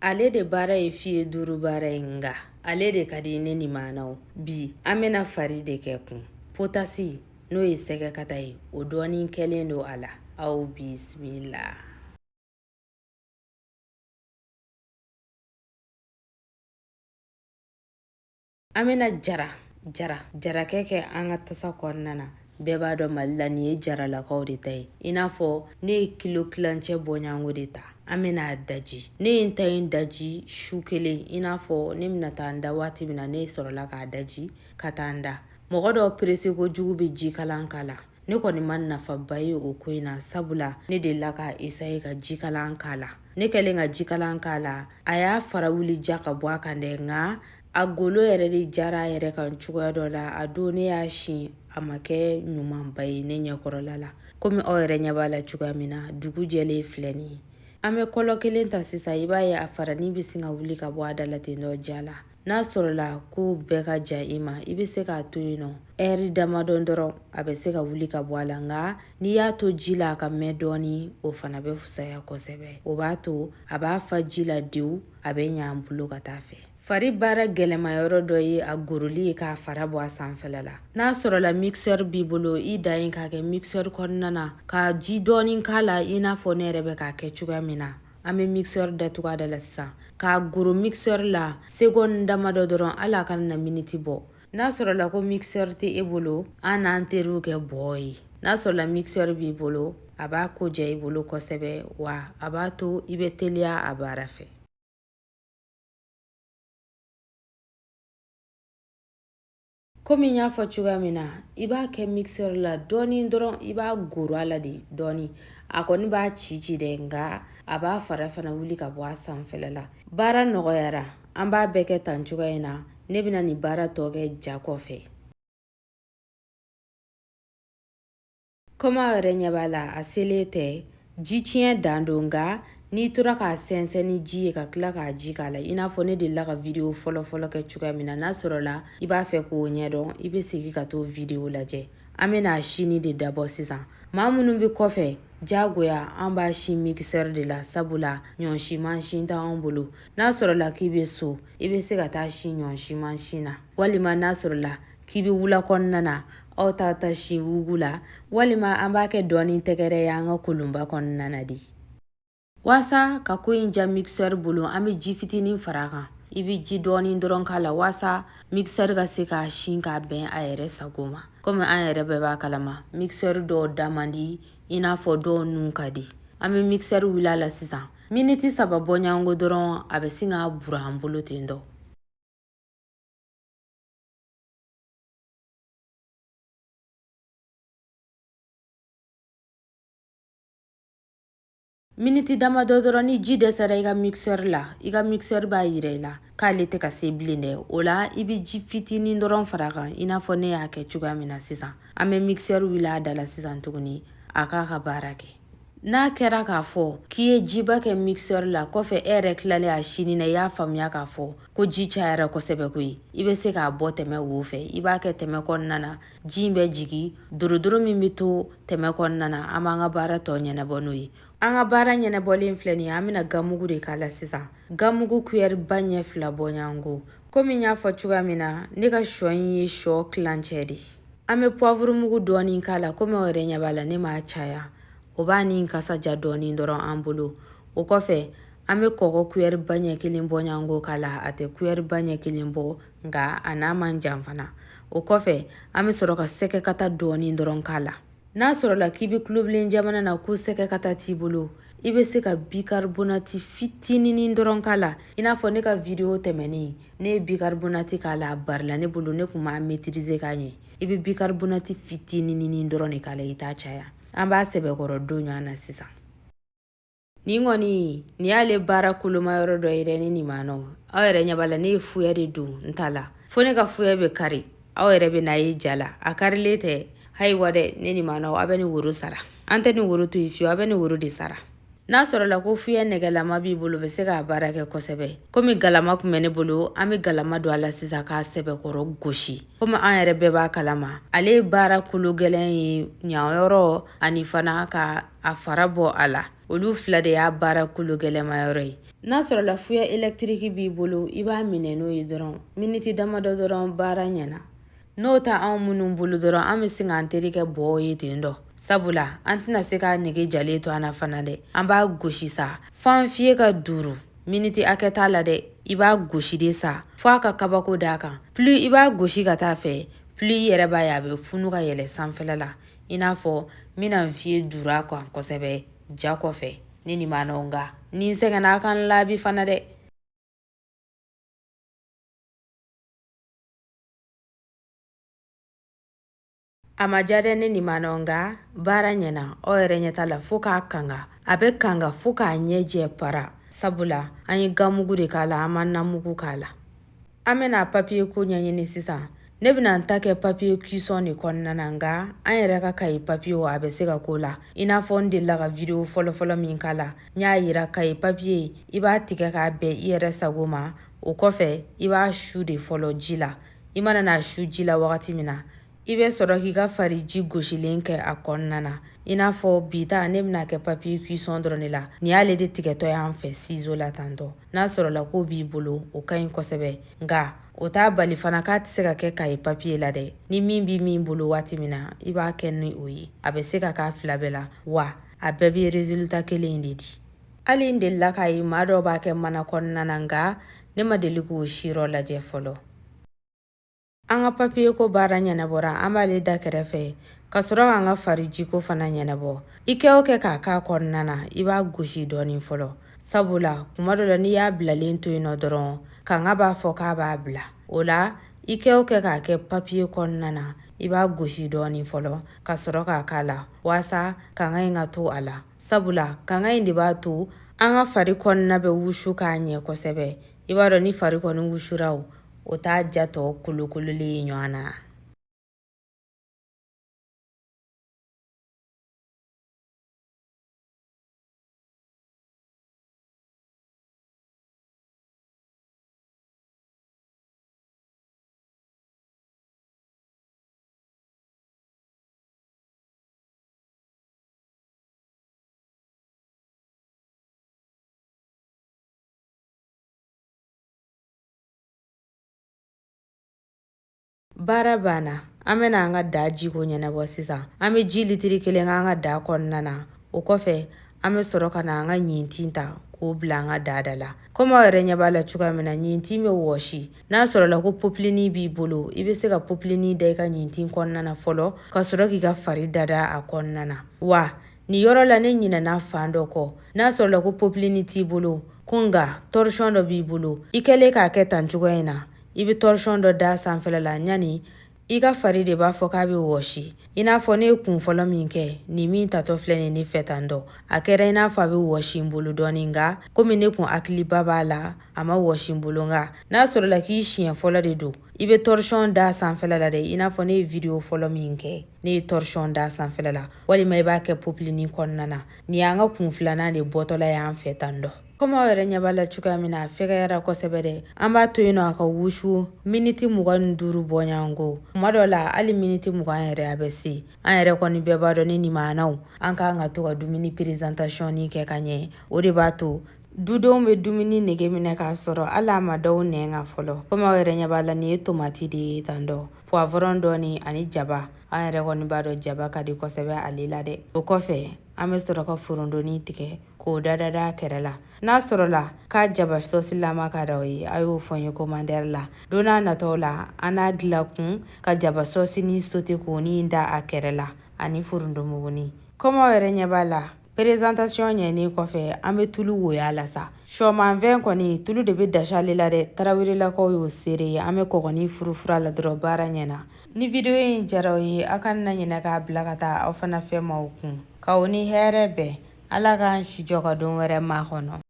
Ale de baara ye fiye duuru baara ye, nka ale de ka di ne limanaw. Bi an bɛna fari de kɛ kun potasi, n'o ye sɛgɛkata ye, o dɔɔnin kɛlen don a la. Aw bisimila. An bɛna jara jara jarakɛ kɛ an ka tasa kɔnɔna na. Bɛɛ b'a dɔn Mali la, nin ye jaralakaw de ta ye. I n'a fɔ ne ye kilo kilancɛ bɔɲango de ta. An bɛna a daji. Ne ye n ta in daji su kelen. I n'a fɔ ne bɛna taa n da waati min na, ne sɔrɔla k'a daji ka taa n da. Mɔgɔ dɔw perese kojugu bɛ jikalan k'a la. Ne kɔni ma nafaba ye o ko in na, sabula ne delila k'a esaye ka jikalan k'a la. Ne kɛlen ka jikalan k'a la, a y'a fara wuli ja ka bɔ a kan dɛ, nka a golo yɛrɛ de jara a yɛrɛ kan cogoya dɔ la. A don ne y'a sin, a ma kɛ ɲumanba ye ne ɲɛkɔrɔla la. Komi aw yɛrɛ ɲɛ b'a la cogoya min na, dugu jɛlen filɛ nin ye. An bɛ kɔlɔ kelen ta sisan. I b'a ye a faranin bɛ sin ka wuli ka bɔ a da la ten dɔ ja la. N'a sɔrɔla ko bɛɛ ka ja i ma, i bɛ se k'a to yen nɔ ɛri damadɔ dɔrɔn, a bɛ se ka wuli ka bɔ a la. Nka n'i y'a to ji la a ka mɛn dɔɔni, o fana bɛ fusaya kosɛbɛ. O b'a to a b'a fa ji la dewu, a bɛ ɲɛ an bolo ka taa fɛ. Fari baara gɛlɛma yɔrɔ dɔ ye a goroli ye k'a fara bɔ a sanfɛla la. N'a sɔrɔla mixeur b'i bolo, i dan ye k'a kɛ mixeur kɔnɔna na ka ji dɔɔni k'a la, i n'a fɔ ne yɛrɛ bɛ k'a kɛ cogoya min na. An bɛ mixeur datugu a da la sisan k'a goro mixeur la seconde damadɔ dɔrɔn, hali a kana na miniti bɔ. N'a sɔrɔla ko mixeur tɛ e bolo, an n'an teriw kɛ bɔ ye. N'a sɔrɔla mixeur b'i bolo, a b'a ko diya i bolo kosɛbɛ, wa a b'a to i bɛ teliya a baara fɛ. Komi n y'a fɔ cogoya min na, i b'a kɛ mixeur la dɔɔni dɔrɔn, i b'a goro a la de dɔɔni. A kɔni b'a ci ci dɛ, nka a b'a fara fana wuli ka bɔ a sanfɛla la. Baara nɔgɔyara. An b'a bɛɛ kɛ tan cogoya in na. Ne bɛna nin baara tɔ kɛ ja kɔfɛ. Komi aw yɛrɛ ɲɛ b'a la, a selen tɛ ji tiɲɛ dan don, nka n'i tora k'a sɛnsɛn ni ji ye ka tila k'a ji k'a la, i n'a fɔ ne delila ka video fɔlɔ fɔlɔ kɛ cogoya min na, n'a sɔrɔla i b'a fɛ k'o ɲɛdɔn, i bɛ segin ka t'o video lajɛ. An bɛna a sini de dabɔ sisan. Maa minnu bɛ kɔfɛ, jagoya an b'a sin mixeur de la, sabula ɲɔsi mansin t'anw bolo. N'a sɔrɔla k'i bɛ so, i bɛ se ka taa sin ɲɔsi mansin na, walima n'a sɔrɔla k'i bɛ wula kɔnɔna na, aw ta ta sin wugu la, walima an b'a kɛ dɔɔni tɛgɛrɛ ye an ka kolonba kɔnɔna na de. Waasa ka ko in ja mixeur bolo, an bɛ ji fitinin fara a kan. I bɛ ji dɔɔni dɔrɔn k'a la waasa mixeur ka se k'a sin k'a bɛn a yɛrɛ sago ma. Komi an yɛrɛ bɛɛ b'a kalama, mixeur dɔw da man di i n'a fɔ dɔw nun ka di. An bɛ mixeur wuli a la sisan. Miniti 3 bɔɲɔgɔnko dɔrɔn, a bɛ sin k'a buru an bolo ten dɔ. Miniti damadɔ dɔrɔn, ni ji dɛsɛra i ka mixeur la, i ka mixeur b'a yira i la k'ale tɛ ka se bilen dɛ. O la i bɛ ji fitinin dɔrɔn fara a kan, i n'a fɔ ne y'a kɛ cogoya min na sisan. An bɛ mixeur wuli a da la sisan tuguni, a k'a ka baara kɛ. N'a kɛra k'a fɔ k'i ye jiba kɛ mixeur la, kɔfɛ e yɛrɛ tilalen a sinni na, i y'a faamuya k'a fɔ ko ji cayara kosɛbɛ koyi, i bɛ se k'a bɔ tɛmɛ wo fɛ. I b'a kɛ tɛmɛ kɔnɔna na, ji in bɛ jigin dorodoro min bɛ to tɛmɛ kɔnɔna na, an b'an ka baara tɔ ɲɛnabɔ n'o ye. An ka baara ɲɛnabɔlen filɛ nin ye. An bɛna gamugu de k'a la sisan, gamugu kuyɛri ba ɲɛ 2 bɔɲɔgɔnko. Komi n y'a fɔ cogoya min na, ne ka sɔ in ye sɔ kilancɛ de ye. An bɛ poivre mugu dɔɔni k'a la. Komi aw yɛrɛ ɲɛ b'a la, ne m'a caya, o b'a ni kasa ja dɔɔni dɔrɔn an bolo. O kɔfɛ an bɛ kɔgɔ kuyɛri ba ɲɛ kelen bɔɲɔgɔnko k'a la. A tɛ kuyɛri ba ɲɛ kelen bɔ, nka a n'a man jan fana. O kɔfɛ an bɛ sɔrɔ ka sɛgɛkata dɔɔni dɔrɔn k'a la. N'a sɔrɔla k'i bɛ tulobilen jamana na, ko sɛgɛkata t'i bolo, i bɛ se ka bicarbonate fitininin dɔrɔn k'a la. I n'a fɔ ne ka video tɛmɛnen, ne ye bicarbonate k'a la, a barila ne bolo, ne tun m'a maîtriser k'a ɲɛ. I bɛ bicarbonate fitininin dɔrɔn de k'a la, i t'a caya. An b'a sɛbɛkɔrɔ don ɲɔgɔn na sisan. Nin kɔni, nin y'ale baara koloma yɔrɔ dɔ ye dɛ. Ne ni maanɔ, aw yɛrɛ ɲɛ b'a la, ne ye fuyɛ de don n ta la fo ne ka fuyɛ bɛ kari. Aw yɛrɛ bɛ n'a ye ja la, a karilen tɛ. Hayiwa dɛ, ne ni maanɔ, aw bɛ nin woro sara. An tɛ nin woro to yen fiyewu, aw bɛ nin woro de sara. N'a sɔrɔla ko fuyɛ nɛgɛlama b'i bolo, bɛ se k'a baara kɛ kosɛbɛ. Komi galama tun bɛ ne bolo, an bɛ galama don a la sisan k'a sɛbɛkɔrɔ gosi. Komi an yɛrɛ bɛɛ b'a kalama, ale ye baara kolo gɛlɛn ye ɲanyɔrɔ ani fana ka a fara bɔ a la, olu fila de y'a baara kolo gɛlɛnma yɔrɔ ye. N'a sɔrɔla fouet électrique b'i bolo, i b'a minɛ n'o ye dɔrɔn, miniti damadɔ dɔrɔn, baara ɲɛna. N'o ta anw minnu bolo dɔrɔn, an bɛ sin k'an terikɛ bɔ ye ten dɔ, sabula an tɛna se k'a nege jalen to an na fana dɛ. An b'a gosi sa f'an fiye ka duuru. Miniti hakɛ t'a la dɛ, i b'a gosi de sa fo a ka kabako d'a kan. Plus i b'a gosi ka taa fɛ, plus i yɛrɛ b'a ye a bɛ funu ka yɛlɛ sanfɛla la. I n'a fɔ n bɛna n fiye duuru a kan kosɛbɛ ja kɔfɛ. Ne ni maa nka ni n sɛgɛnna, a ka n laabi fana dɛ. A ma ja dɛ, ne ni ma nɔ, nka baara ɲɛna. Aw yɛrɛ ɲɛ t'a la fo k'a kanga, a bɛ kanga fo k'a ɲɛ jɛ para, sabula an ye ganmugu de k'a la, an ma namugu k'a la. An bɛna papiye ko ɲɛɲini sisan. Ne bɛna n ta kɛ papiye cuisson de kɔnɔna na, nka an yɛrɛ ka cahier papiye, a bɛ se ka k'o la. I n'a fɔ n delila ka video fɔlɔfɔlɔ min k'a la, n y'a yira, cahier papiye, i b'a tigɛ k'a bɛn i yɛrɛ sago ma. O kɔfɛ, i b'a su de fɔlɔ ji la. I mana n'a su ji la wagati min na, i bɛ sɔrɔ k'i ka fariji gosilen kɛ a kɔnɔna na. I n'a fɔ bi ta, ne bɛna kɛ papiye cuisson dɔrɔn de la. Nin y'ale de tigɛtɔ y'an fɛ ciseau la tantɔ. N'a sɔrɔla k'o b'i bolo, o ka ɲi kosɛbɛ, nka o t'a bali fana k'a tɛ se ka kɛ cahier papiye la dɛ. Ni min bɛ min bolo waati min na, i b'a kɛ ni o ye. A bɛ se ka k'a fila bɛɛ la, wa a bɛɛ bɛ résultat kelen in de di. Hali n delila k'a ye maa dɔw b'a kɛ mana kɔnɔna na, nka ne ma deli k'o siyɔrɔ lajɛ fɔlɔ. An ka papiye ko baara ɲɛnabɔra, an b'ale da kɛrɛfɛ ka sɔrɔ k'an ka farijiko fana ɲɛnabɔ. I kɛ o kɛ k'a k'a kɔnɔna na, i b'a gosi dɔɔnin fɔlɔ, sabula kuma dɔ la, n'i y'a bilalen to yen nɔ dɔrɔn, kanga b'a fɔ k'a b'a bila o la. I kɛ o kɛ k'a kɛ papiye kɔnɔna na, i b'a gosi dɔɔnin fɔlɔ ka sɔrɔ k'a k'a la, waasa kanga in ka to a la, sabula kanga in de b'a to an ka fari kɔnɔna bɛ wusu k'a ɲɛ kosɛbɛ. I b'a dɔn, ni fari kɔni wusura, o t'a ja tɔ kolokololen ye ɲɔgɔn na. Baara banna, an bɛna an ka da jiko ɲɛnabɔ sisan. An bɛ ji litiri 1 k'an ka da kɔnɔna na. O kɔfɛ, an bɛ sɔrɔ ka na an ka ɲintin ta k'o bila an ka da da la. Komi aw yɛrɛ ɲɛ b'a la cogoya min na, ɲintin bɛ wɔsi. N'a sɔrɔla ko popilini b'i bolo, i bɛ se ka popilini da i ka ɲintin kɔnɔna na fɔlɔ, ka sɔrɔ k'i ka fari dada a kɔnɔna na. Wa nin yɔrɔ la, ne ɲinɛna fan dɔ kɔ. N'a sɔrɔla ko popilini t'i bolo ko, nka torchon dɔ b'i bolo, i kɛlen k'a kɛ tan cogoya in na, i bɛ torchon dɔ da sanfɛla la ɲani i ka fari de b'a fɔ k'a bɛ wɔsi. I n'a fɔ ne ye kun fɔlɔ min kɛ, nin min tatɔ filɛ nin ne fɛ tan dɔ, a kɛra i n'a fɔ a bɛ wɔsi n bolo dɔɔni, nka komi ne kun hakiliba b'a la, a ma wɔsi n bolo. Nka n'a sɔrɔla k'i siɲɛ fɔlɔ de don, i bɛ torchon da sanfɛla la dɛ. I n'a fɔ ne ye video fɔlɔ min kɛ, ne ye torchon da sanfɛla la, walima i b'a kɛ popilini kɔnɔna na. Nin y'an ka kun filanan de bɔtɔla y'an fɛ tan dɔ. Komi aw yɛrɛ ɲɛ b'a la cogoya min na, a fɛgɛyara kosɛbɛ dɛ. An b'a to yen nɔ a ka wusu miniti 25 bɔɲɔgɔnko. Kuma dɔ la, hali miniti 20 yɛrɛ, a bɛ se. An yɛrɛ kɔni bɛɛ b'a dɔn, ne nimanaw, an k'an ka to ka dumuni présentation kɛ ka ɲɛ. O de b'a to dudenw bɛ dumuni nege minɛ k'a sɔrɔ hali a ma daw nɛn kan fɔlɔ. Komi aw yɛrɛ ɲɛ b'a la, nin ye tomati de ye tan dɔ, poivron dɔɔni ani jaba. An yɛrɛ kɔni b'a dɔn jaba ka di kosɛbɛ ale la dɛ. O kɔfɛ, an bɛ sɔrɔ ka forondoni tigɛ k'o dadada a kɛrɛ la. N'a sɔrɔla k'a jaba sɔsi lama ka d'aw ye, a y'o fɔ n ye commentaire la. Don n'a nataw la, an n'a dilan kun ka jaba sɔsi ni sauté k'o ni da a kɛrɛ la ani forontomuguni. Komi aw yɛrɛ ɲɛ b'a la, présentation ɲɛnen kɔfɛ, an bɛ tulu woya la sa. Sɔmanfɛn kɔni, tulu de bɛ dasi ale la dɛ. Tarawelelakaw y'o seere ye. An bɛ kɔgɔni furufura la dɔrɔn, baara ɲɛna. Ni video in diyara aw ye, aw kana ɲinɛ k'a bila ka taa aw fana fɛ maaw kun. K'aw ni hɛrɛ bɛn. Ala k'an si jɔ ka don wɛrɛ makɔnɔ.